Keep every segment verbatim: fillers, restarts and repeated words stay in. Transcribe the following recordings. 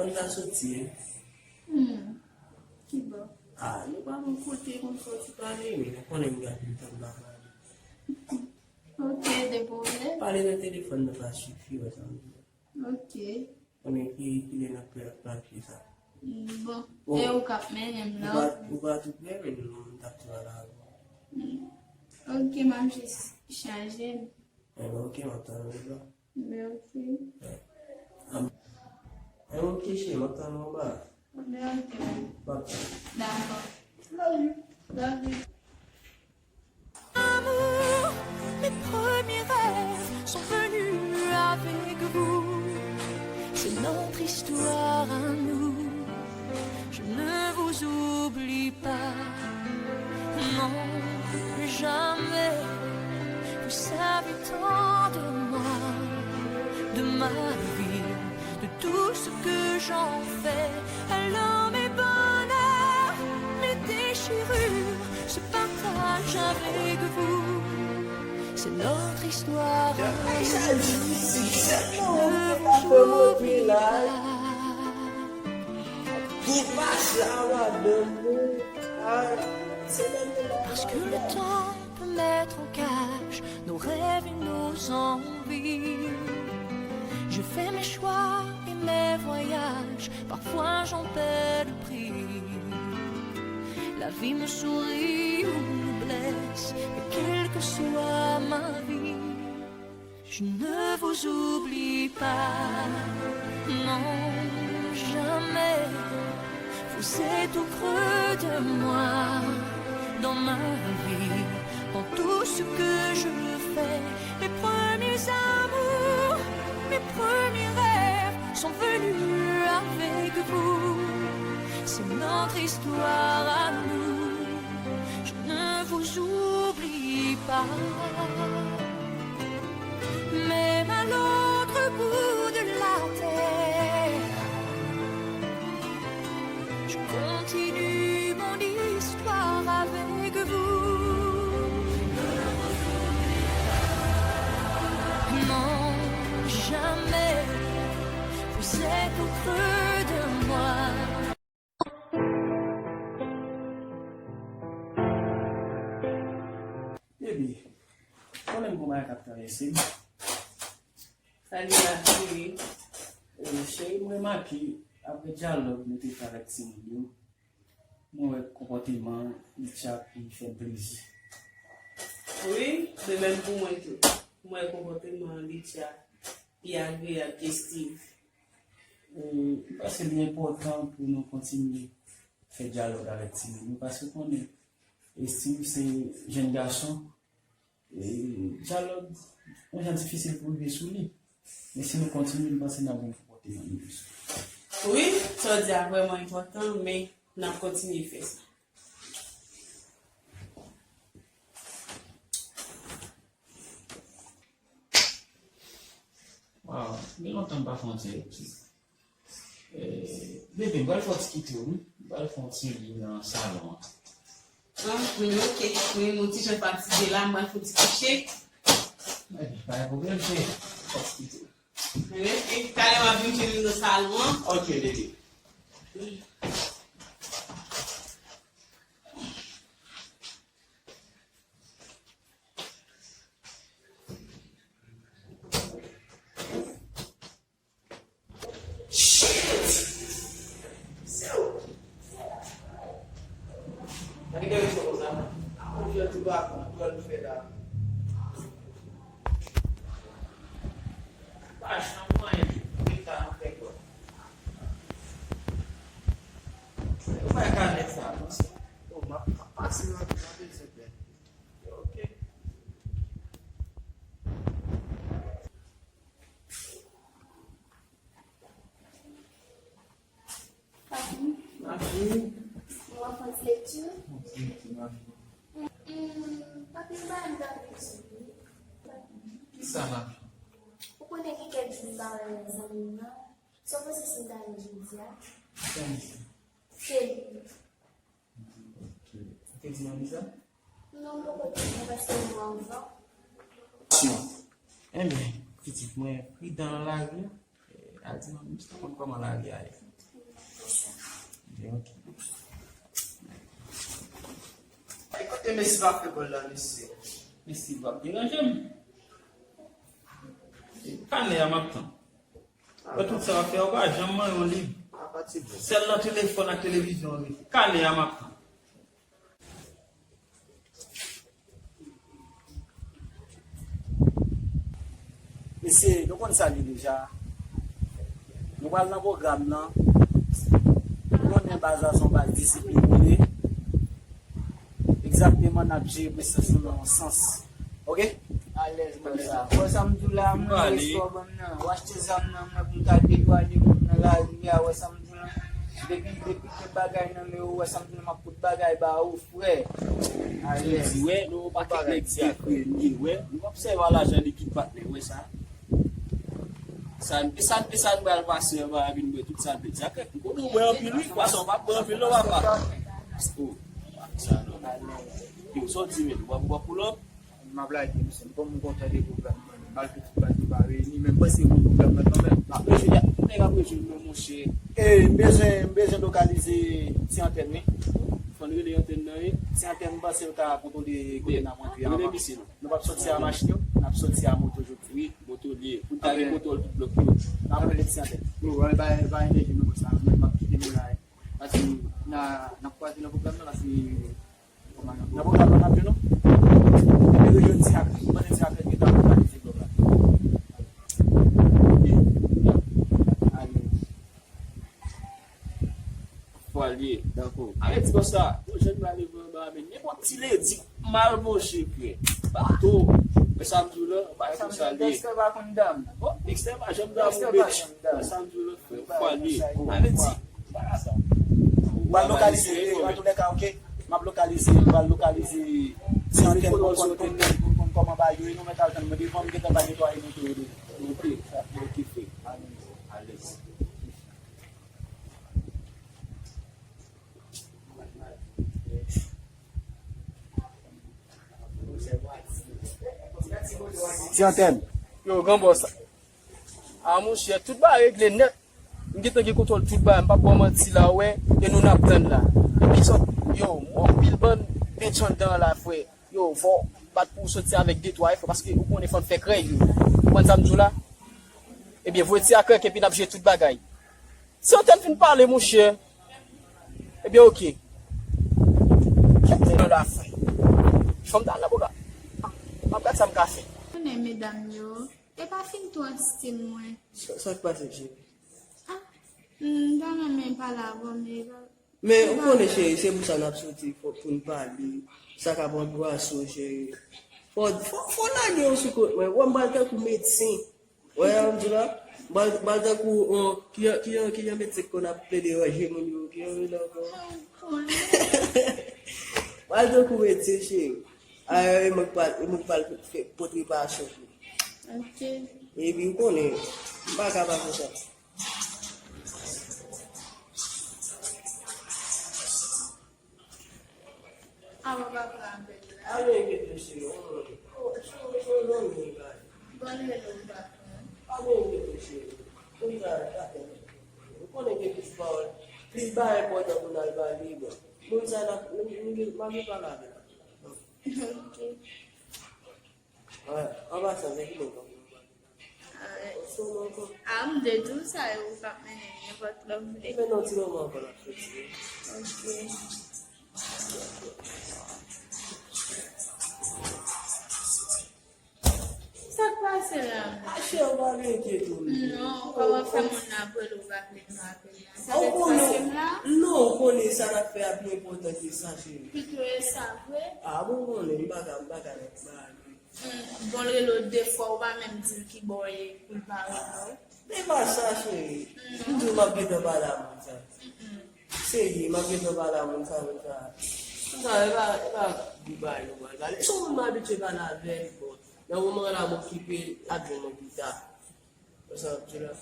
Mwen ta soti, wi. Hmm. Ki bò? Ah, nou pa konn kote, konn soti pale, men nou konnen m gen anpil tan m pa pale. Ok, de pwoblèm. Pale nan telefòn nan pa sifi, wè sa m di. Ok. Konnen ki, ki lè n ap fè papye sa. Mm, bon. Bon. E ou k ap mennen m la. Ou pa, ou pa tou prè, men m t ap tou al avè w. Mm. Ok, m ap jis chanje m. Enben, ok, m ap tann ou la. Mèsi. Enben, ok, cheri, m ap tann ou anba. Mèsi. M ap tann. Dakò. Love you. Love you. Amour, mes premiers rêves sont venus avec vous. C'est notre histoire à nous. Je ne vous oublie pas, non, jamais. Vous savez tant de moi, de ma vie, de tout ce que j'en fais. Alors mes bonheurs, mes déchirures se partagent avec vous. C'est notre histoire. Ne vous oublie pas. Parce que le temps peut mettre en cage nos rêves et nos envies. Je fais mes choix et mes voyages, parfois j'en paie le prix. La vie me sourit ou me blesse, mais quelle que soit ma vie, je ne vous oublie pas, non, jamais. Vous êtes au creux de moi, dans ma vie, dans tout ce que je fais. Mes premiers amours, mes premiers rêves sont venus avec vous. C'est notre histoire à nous. Je ne vous oublie pas. Même à l'autre bout de la terre, je continue mon histoire avec vous. Non, jamais, vous êtes au creux de moi. Baby, konnen m gon bagay k ap travèse m. Sa li la, cheri? E, cheri, m remake, apre dyalòg nou te fè avèk timoun yo, mwen wè konpòteman Litya pi fè m plezi. Wi, de menm pou mwen tou. Mwen wè konpòteman Litya pi agreyab ke Steve. E, m panse li enpòtan pou nou kontinye fè dyalòg avèk timoun yo, paske w konnen, e, Steve se jèn gason, e, dyalòg, yon jan difisil pou rive sou li. Men si nou kontinye, m panse n ap gen konpòteman nou sou. Wi, sa w di a vrèman enpòtan, men n ap kontinye fè sa. Waw, gen lontan m pa fè yon ti eti. Eh, bebe, m pral fè yon ti kite w, wi. M pral fè yon ti li nan salon an. Ah, wi, ok. Wi, m yon ti jan fatige la, m pral fè yon ti kouche. Eh, pa gen pwoblèm, cheri. Fè yon ti kite w. Ok, talè m ap vin cheri nan salon an. Ok, bebe. Shit! Se ou! Sa ki te rete konsa? A, mon Dieu, tout bagay, tout bagay nou fè la. Pa chanm anyen, tout bagay nou fè, bro. Ou pa ka nèg sa, non? Oh, m ap pase nan, nan bezwen pè. Ok. Papi. Papi. Mwen ap fè ti lekti. Ok, ok, papi. Hmm, papi, m pa renmen gade lekti. Kisa, papi? Ou konnen gen kèk jou m pa wè zanmi m nan. Sa w panse si m ta al jodi a? Kiyès? Se li. Ou te di manmi sa? Non, m poko di l, paske m wè anvan. Enben, pitit mwen, pridan nan lari a. Eh, al di manmi m si w konn kòman lari a ye. Kote Messi va fè gòl la, mesye? Messi va deranje m. Kanè a m ap tann. Mwen tout sa w ap fè, ou pa janm manyen yon liv. Sèl nan telefòn ak televizyon w rete. Kanè a m ap tann. Mesye, nou konn sa li deja. Nou pral nan pwogram nan. Nou konnen baz la se yon baz disiplin li ye. Egzakteman, n ap jere prestasyon nan yon sans. Oke? Alèz, baz la. Wè sa m di w la, mwen respè w ban m nan. W achte zam nan, mwen pou m ka detwaye moun nan lari a, wè sa m di w la. Depi, depi tout bagay nan men w, wè sa m di w la, m ap tout bagay ba ou, frè. Alèz. Di wè, nou pa kèk nèg di ak premye, wè. Nou p ap sèvi a lajan likid patnè, wè sa. Sa, e sa, e sa n pral pase anba a vin bwè tout sa n te di ak kèk. M konnen w bwè anpil, wi, pwason pa bwè anpil, non, papa. Oh, sa non. Yo, sa w di, men, w ap, w ap pull up? M ap lage, mesye, m kòm m kontan de pwogram nan, malgre tout baz nou pa reyini, men m panse m wè pwogram nan kanmenm. Ah, mesye, y a, nèg ap rejwenn mwen, monchè. E, m bezwen, m bezwen lokalize ti antèn, wi. Fò n rele antèn nan, wi. Ti antèn, m panse l ka kontwole kote n ap rantre anvan. Rele misye, non. Nou p ap soti a machin yo, n ap soti a moto jodi. Wi, moto l ye. Pou n ta gen kontwòl tout blòk yo. N ap rele ti antèn. Yo, al bay, bay enèji nou konsa, m ap kite nou la, wi. Paske n a, n ap kwaze nan pwogram nan, paske Nan pwogram nan, n ap jwenn nou. Epi rejwenn ti ak, mande ti ak gentan lokalize blòk la. Fwa l ye, dakò. Ale di konsa, yon jèn pral leve anba a, men nenpòt ti ledi mal monche, frè. Bato. Men sa m di w la, bagay konsa l ye. Dèkstè pa konn dam. Bon, Dèkstè pa janm dam, bitch. Men sa m di w la, frè, fwa l ye. Ale di, bagay sa. Pral lokalize, antoulèka, oke. M ap lokalize, m pral lokalize ti antèn pou konn, pou konn, pou konn kòman bagay yo ye, nou mèt al tann mwen devan, m gentan pral netwaye moto yo devan. Ok, sa, ok, frè. Alèz. Ti antèn. Yo, gran bòs. A, monchè, tout bagay regle nèt. M gentan gen kontwòl tout bagay, m p ap ba w manti la, wè, e nou n ap tann la. Epi sòt, yo, m wè anpil bann bèt anndan la, frè. Yo, fò w bat pou w soti avèk de twa, frè, paske ou konnen fò n fè krèy yo. Ou konprann sa m di w la? Ebyen, voye ti a krèk epi n ap jere tout bagay. Si antèn fin pale, monchè, ebyen, oke. Kèt nèg la, frè. Fò m ta al nan pwogram. M ap gad sa m ka fè. Konnen medam yo. E pa fin twò stil mwen. Sa, sa k pase, cheri? Ah, m ta renmen pale avè w, men e pa, men ou konnen, cheri, se pou sa n ap soti, fò, pou n pale. Sa k ap angouse w, cheri. Fò, fò, fò lage yo sou kont mwen. Wè, m pral tankou medsen. Wè, m di la, m pral, m pral tankou, on, ki, ki, ki jan medsen k konn ap plede ranje moun yo, ki jan yo rele ankò? M pral tankou medsen, cheri. Ayè, e mwen k pral, e mwen k pral fè, pote reparasyon pou ou. Ok. Epi ou konnen, m pa ka pa fè sa. Avan papa apèl la. Pa gen enkyete, cheri, ou konnen. Ou, cheri, ou konnen, cheri, ou konnen, pa gen. Bon, hello, papa. Pa gen enkyete, cheri. Ou konnen, ou konnen gen plis pawòl. Plis bagay enpòtan pou n al pale, bon. Moun sa n ap, nou, nou, m ap pale avè l. Ok. An pasan, men ki lè w pral vin anba? Ah, m te di w sa, e ou p ap mennen m nenpòt lè w vle. Men nan ti moman ankò n ap soti wi. Ok. Sa k pase la menm? Achè, ou pa gen enkyete w menm. Non, kòman fè moun nan ap rele ou pa vle m apèl la? Sa vle di paske m la? Non, ou konnen sa n ap fè a pi enpòtan ke sa, cheri. Pito e sa vre? Ah, bon, ou konnen, m pa ka, m pa ka nèg bagay. Mm, bon, l rele w de fwa, ou pa menm di l ki bò w ye pou l pa rele w. Men pa sa, cheri. Mm. M di w m ap gentan pale a moun sa. Mm-mm. Serye, m ap gentan pale a moun sa, moun sa. Moun sa, e pa, e pa gwo bagay nou pral pale. Se yon moun m abitye pale avè l, bon. Nan moman la, m okipe, l ap jwenn mwen pita. Wè sa m ap di w la?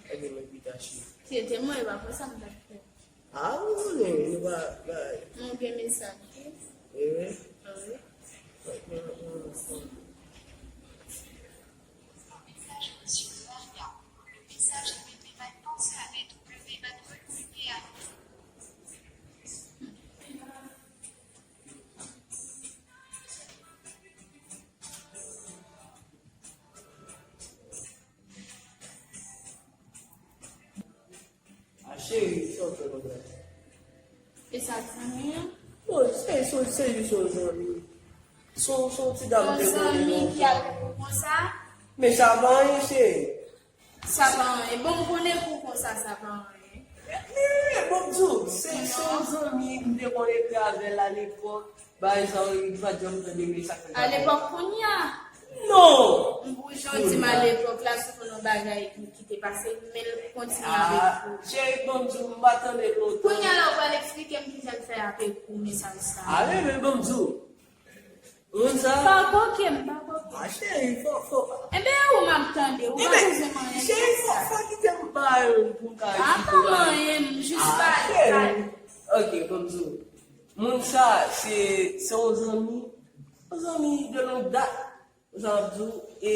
Ebyen, mwen pita cheri. Si se te mwen, e pa konsa m t ap fè. Ah, ou konnen, nou pa, pa. Mwen gen mesaj, wi. E vre? Wi. Mwen, mwen, mwen, mwen. Message reçu, Maria. Le message est répété. Pensez à dédoubler votre W P A. Cheri, sa w fè konsa? E sa k zanmi an? Non, se, se, se jis yon zanmi. Se, se yon ti dam te konnen lontan. Yon zanmi ki al pou konsa? Men sa pa anyen, cheri. Sa pa anyen. Bon, m konnen pou konsa, sa pa anyen. Men, bon, m di w, se, se yon zanmi m te konn ekri avè l alepòk. Bagay sa yo, li pa t janm tande, men sa k fè l pa tande. Alepòk kounye a? Non! M pou jan di m alepòk la, se pou yon bagay ki, ki te pase, men l kontinye avèk ou. Cheri, bon, m di w, m pa tande l lontan. Kounye a la, ou pral eksplike m kijan l fè avèk ou, mesaj sa a. Ale, men bon, m di w. Moun sa. Pa koke m, pa koke m. A, cheri, fò, fò. Enben, ou m ap tande, ou pa bezwen manyen. Cheri, fò, fò kite m pale pou m ka eksplike w. A, pa manyen, m jis pale, pale. Ok, bon, m di w. Moun sa, se, se yon zanmi, yon zanmi de longue date. Sa m ap di w, e,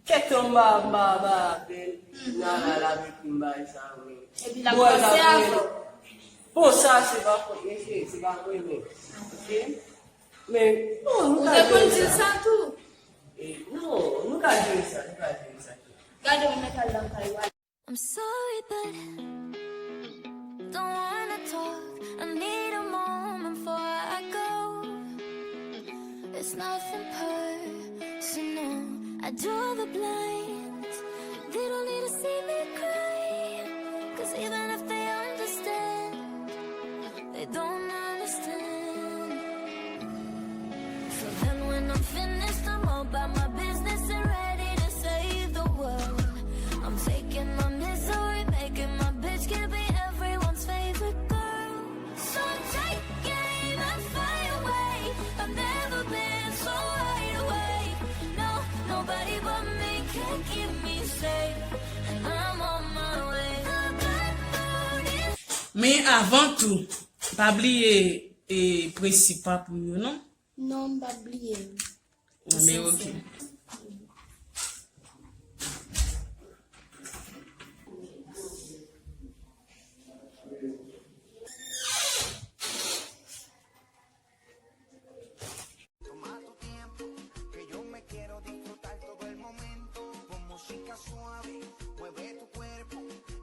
kèk tan m pa, m pa, m pa avè l, nan la, l ap ekri m bagay sa, men. Epi l ap panse avè w. Bon, sa, se pa fòt mesye, se pa mwen menm. Ok? Men, bon, nou ka jere sa. Ou te konn di l sa tou? E, non, nou ka jere sa, nou ka jere sa. Gade, ou mèt al lakay ou. I'm sorry, but don't wanna talk. I need a moment before I go. It's nothing personal. I draw the blinds. They don't need to see me cry. 'Cause even if they understand, they don't understand. So then when I'm finished, I'm all about my business and ready to save the world. I'm taking my misery, making my bitch can be everyone's favorite girl. So take aim and fly away. I've never been so wide awake. No, nobody but me can keep me safe. And I'm on my way. The good moon is Men avan tou, pa bliye, e, prensip pa pou yo, non? Non, m p ap bliye l. Men ok. Toma tu tiempo, que yo me quiero disfrutar todo el momento. Con música suave, mueve tu cuerpo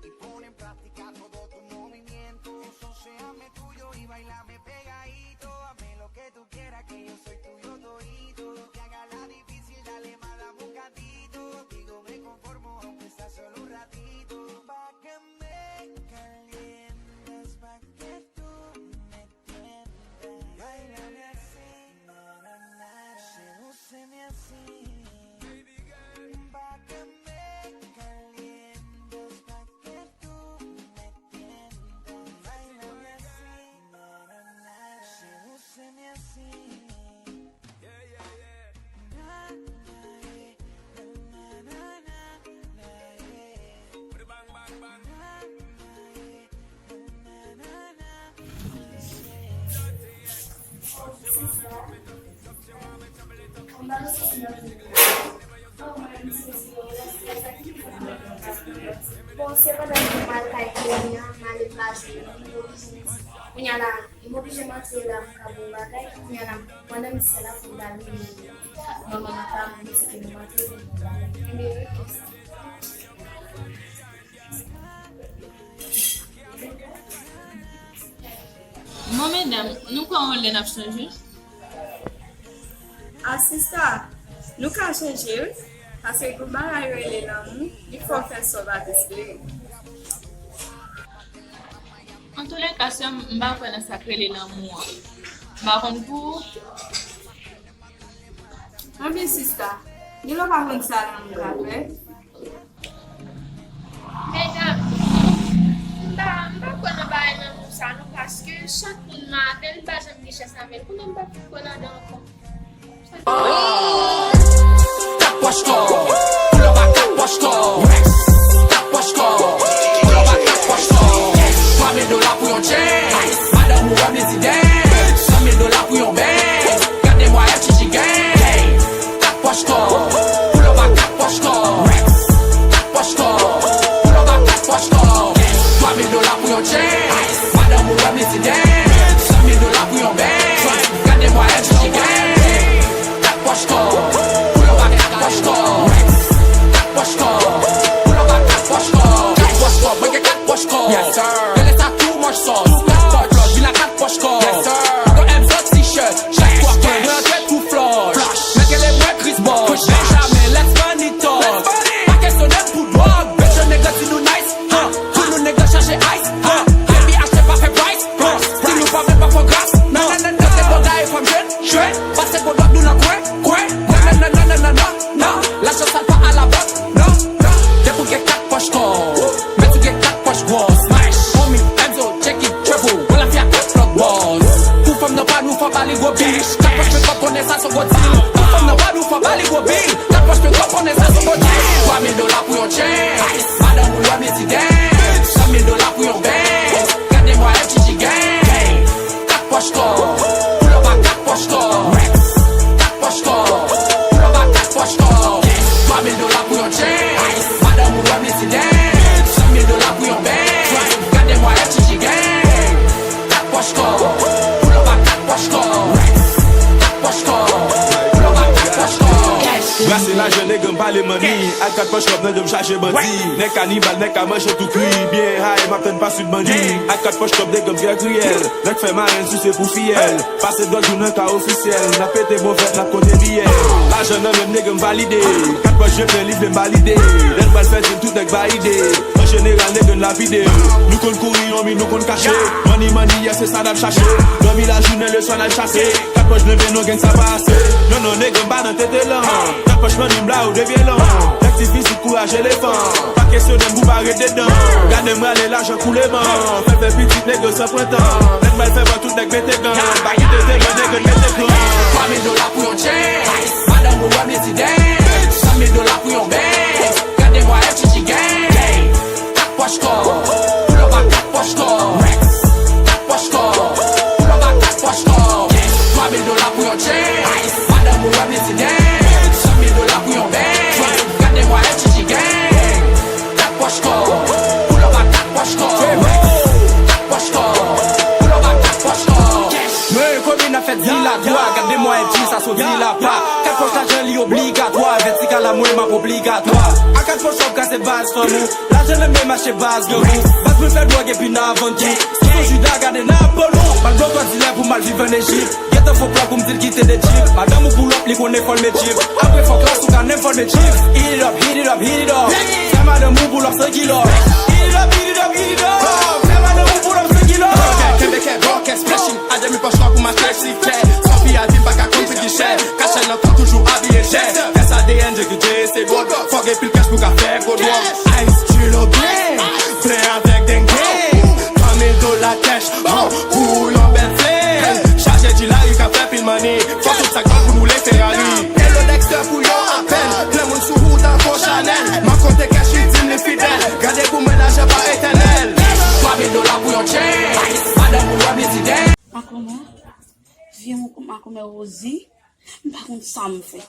y pon en práctica todo tu movimiento. Eso se llama tuyo y bailame pegadito. Hazme lo que tú quieras, que yo soy tuyo todito. Lo que haga la difícil, dale más, dame un gatito. Contigo me conformo, aunque sea solo un ratito. Pa' que me calientas, pa' que tú me Báilame así, na, na, na, na. Sedúceme así, baby girl. Pa' que me calientes, pa' que tú me tientas. Báilame así, na, na, na. Sedúceme así. Yeah, yeah, yeah. Na, na, eh. Bon, se pandan m al kay Cléry an, m ale m pa jwenn li, m oblije, kounye a la, m oblije m antre la pou m ka ba w bagay, kounye a la, pandan m di sa la, fò m ta rele manman m ak papa m, m di ke m antre pou m ba w bagay. Enben, rete sa. Bon, medam, nou kwè yon lè n ap chanje? A, sista, nou ka chanje, wi. Paske gon bagay rele lanmou, li fè w fè sa w pa t espere. Antoulèka, sè m, m pa kwè nan sa k rele lanmou an. M pa konn pou ou. Anben, sista, gen lè w pa konn sa lanmou ka fè. Medam, m pa, m pa kwè nan bagay lanmou sa non, paske chak moun m avè l, m pa janm gen chans avè l. Kounye a m pa fout kwè ladan ankò. Kat pòch kò, pull up a kat pòch kò. Kat pòch kò, pull up a kat pòch kò. Twa mil dola pou yon chain. Madanm ou wè m li ti dance. San mil dola pou yon Benz. Gade mwa F G G gang. Kat pòch kò, pull up a kat pòch kò. Kat pòch kò, pull up a kat pòch kò. Twa mil dola pou yon chain. Madanm ou wè m li ti dance. San mil dola pou yon Benz. Gade mwa Yes, sir. Rele sa too much sauce. Top flòt, vin ak kat pòch kò. Yes, sir. Gon M Z t-shirt, chak twa kwen, rantre tou flòch. Flash. Mèt rele mwen Chris Bosh. Chris Bosh. Benjamin, let's money talk. Let's money. Pa kesyone m pou dwòg. Bèt yo nèg yo di nou nice. Ha. Pou nou nèg yo chache ice. Ha. Baby achte pa fè price. Price. Si nou pa vle pa fè gras. Non, non, non, non. Rete bon gaye fòm jèn. Jèn. Pase gwo dwòg nou nan kwen. Kwen. Non, non, non. Lajan sal pa a la bank. Non, non. Depi w gen kat pòch kò. Mèt ou gen kat pòch gwòs. Homie, M Z O, check it, triple. Wè lafya kat flòk bòs. Pou fanm nan pa nou fò ba li gwo bil. Kat pòch men kòb konnen sa se gwo dil. Pou fanm nan pa nou fò ba li gwo bil. Kat pòch men kòb konnen sa se gwo dil. Twa mil dola pou yon chain. Madanm ou lòm li ti dance. San mil dola pou yon Benz. Gade mwa F G G gang. Kat pòch kò. Pull up a kat pòch kò. Kat pòch kò. Pull up a kat pòch kò. Twa mil dola pou yon chain. Madanm ou lòm li ti dance. San mil dola pou yon Benz. Gade mwa F G G gang. Kat pòch kò. Pull up a kat pòch kò. Kat pòch kò. Pull up a kat pòch kò. Brase lajan nèg m pale money. Ak kat pòch kòb nan djòb chache bandi. Nèg kanibal, nèg ka manje tou kri. Byen high, m ap tann pa swit bandi. Ak kat pòch kòb nèg m fè kriyèl. Nèg fè marenn sise pou fiyèl. Pase dwòg nou nan ka ofisyèl. N ap pete bon fèt, n ap konte biyè. Lajan nan men m nèg m valide. Kat pòch je plen li vle m valide. Lè n pral fè dil tout nèg ba ide. An jeneral nèg n lapide. Nou konn kouri yon mi nou konn kache. Money, money, yes, se sa n ap chache. Dòmi lajounen, leswa n al chase. Kat pòch blenbe nou gen sa pa ase. Non, non, nèg m pa nan tete lan. Kat pòch money m la ou devye lan. Nèg ti fizik kouraj elefan. Pa kesyone m pou pa ret dedan. Gade m rale lajan koule man. Fè fè pitit nèg yo san pran tan. Nèg mal fè ban tout nèg mete gan. Pa kite te ban nèg mete gan. Twa mil dola pou yon chain. Madanm ou wè m li ti dance. San mil dola pou yon Benz. Gade mwa F G G gang. Kat pòch kò. Pull up a kat pòch kò. Kat pòch kò. Pull up a kat pòch kò. Twa mil dola pou yon chain. Madanm ou wè m li ti dance. San mil dola pou yon Benz. Gade mwa F G G gang. Kat pòch kò. Pull up a kat pòch kò. Kat pòch kò. Pull up a kat pòch kò. Mwen komi n ap fè dil a twa. Gade mwa F G sa soti la pa. Kat pòch lajan li obligatwa. Vètikal la mwen m ap obligatwa. A kat pòch w ap kase baz fanm ou. Lajan nan men mache baz grangou. Baz mwen fè dwòg epi n a vann tou. Sou son Jida gade n a polo. M al blo twa dilè pou m al viv ann Ejip. Gentan fon plan pou m di l kite de chip. Madanm ou pull up li konnen fò l met chip. Apre fò klas ou ka nem fò l met chip. Hit it up, hit it up, hit it up. Fè madanm ou pull up san kilòt. Hit it up, hit it up, hit it up. Fè madanm ou pull up san kilòt. Kenbe kè bò kè splashing. A demi pòch la pou m achte siklèt. San V I P m pa ka konn pri ki chè. Kachè nan kou toujou abiye chè. Fè sa D N G ki J C Gold. Fò gen pil kèch pou ka fè gwo dwòg. Ice Chilo byen. Plen avèk denge. Twa mil dola kèch. Oh, pou yon bèl flen. Chaje di lari ka fè pil money. Fò tout sa k bon pou nou le Ferrari. Hello Dexter pou yo apèl. Plen moun sou ou tankou Chanel. M ap konte kèch li di m li fidèl. Gade pou mwen lajan pa etènèl. Twa mil dola pou yon chain. Madanm ou wè m li ti dance. Makomè, vye makomè Rosie, m pa konn sa m fè.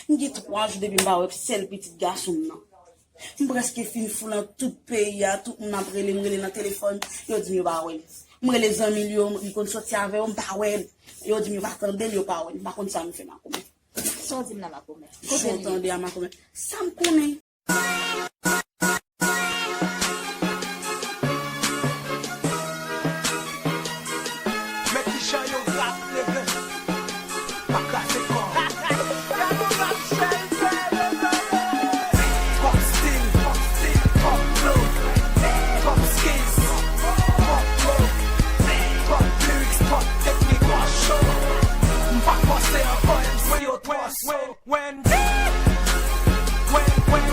M gen twa jou depi m pa wè sèl pitit gason m nan. M prèske fin fou nan tout peyi a, tout moun ap rele m, rele nan telefòn, yo di m yo pa wè l. M rele zanmi l yo, li konn soti avè yo, m pa wè l. Yo di m yo pa tande l, yo pa wè l. M pa konn sa m fè, makomè. Sa w di m la, makomè? Kote l ye? Jan w tande a, makomè. Sa m konnen. Men kijan yo rap nègre. Pa kraze kò. Pop stil, pop stil, pop flow, pop skills, pop flow, pop lyrics, pop teknik, pop show. M pa panse ankò, M C yo twò so. Wendy, Wendy, Wendy,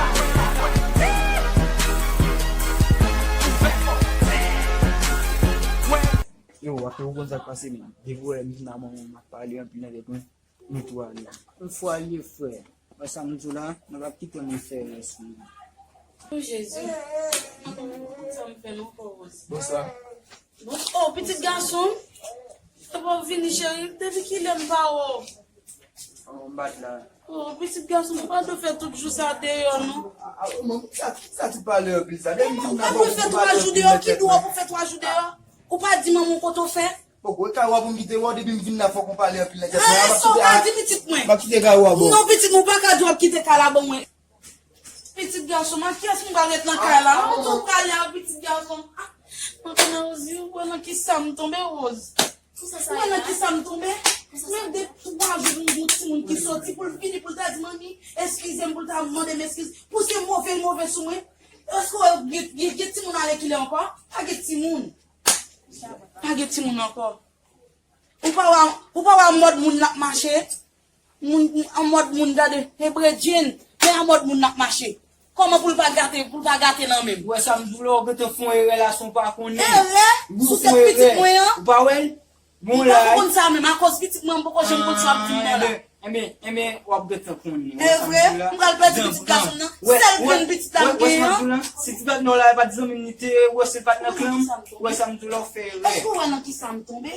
Wendy. Yo, apre ou konn sa k pase, men. Depi w wè m vin a manman m ap pale anpil nan tèt mwen, nou tou ale. Yon fwa li ye, frè. Wè sa m di w la, nou p ap kite moun fè rès nou. O Jezi, m pa konn sa m fè non, Pawòz. Bonswa. Bon, oh, pitit gason m. Epa w vini, cheri. Depi kilè m pa wè w? Oh, m pa t la. Oh, pitit gason m, ou pa dwe fè tout jou sa deyò, non. Ah, ah, manman, sa, sa ti pale anpil sa. Depi m vin nan... Ou pa dwe fè twa jou deyò, ki dwa pou fè twa jou deyò? Ou pa di manman w kote w fè? Poko, e ka wè pou m kite wè w, depi m vin la fòk ou pale anpil nan tèt mwen. Arete sa w pa di pitit mwen. M ap kite kay ou a, bon. Non, pitit mwen, ou pa ka di w ap kite kay la ban mwen. Pitit gason m, ak kiyès m pral ret nan kay la? Ou tou pale a, pitit gason m. Ah, Ou wè nan kisa m tonbe, Rose? Ou wè nan kisa m tonbe? Mwen de twa jou pou m gen yon timoun ki soti pou l vini, pou l ta di, "Manmi, eskize m," pou l ta mande m eskiz. Pou se move l move sou mwen. Èske w gen, gen, gen timoun alèkile ankò? Pa gen timoun. Pa gen timoun ankò. Ou pa wè, ou pa wè an mòd moun n ap mache? Moun, an mòd moun gade, Hebre Jean, men an mòd moun n ap mache. Kòman pou l pa gate, pou l pa gate nan men m? Ou wè sa m di w la, ou gentan fè yon erè la san w pa konnen. Erè? Ou sou tèt pitit mwen an? Ou pa wè l? Bon, la. M pa konn sa menm, akoz pitit mwen, m poko janm konn sa w ap di m nan la. Enben, enben, w ap gentan konnen. E vre? M pral pèdi pitit gason m nan. Sèl grenn pitit la m genyen an. Si ti bèt nò la, e pa t zanmi m li te ye, ou wè si l pa t nan klan m, ou wè sa m di w la, ou fè erè. Èske w wè nan kisa m tonbe?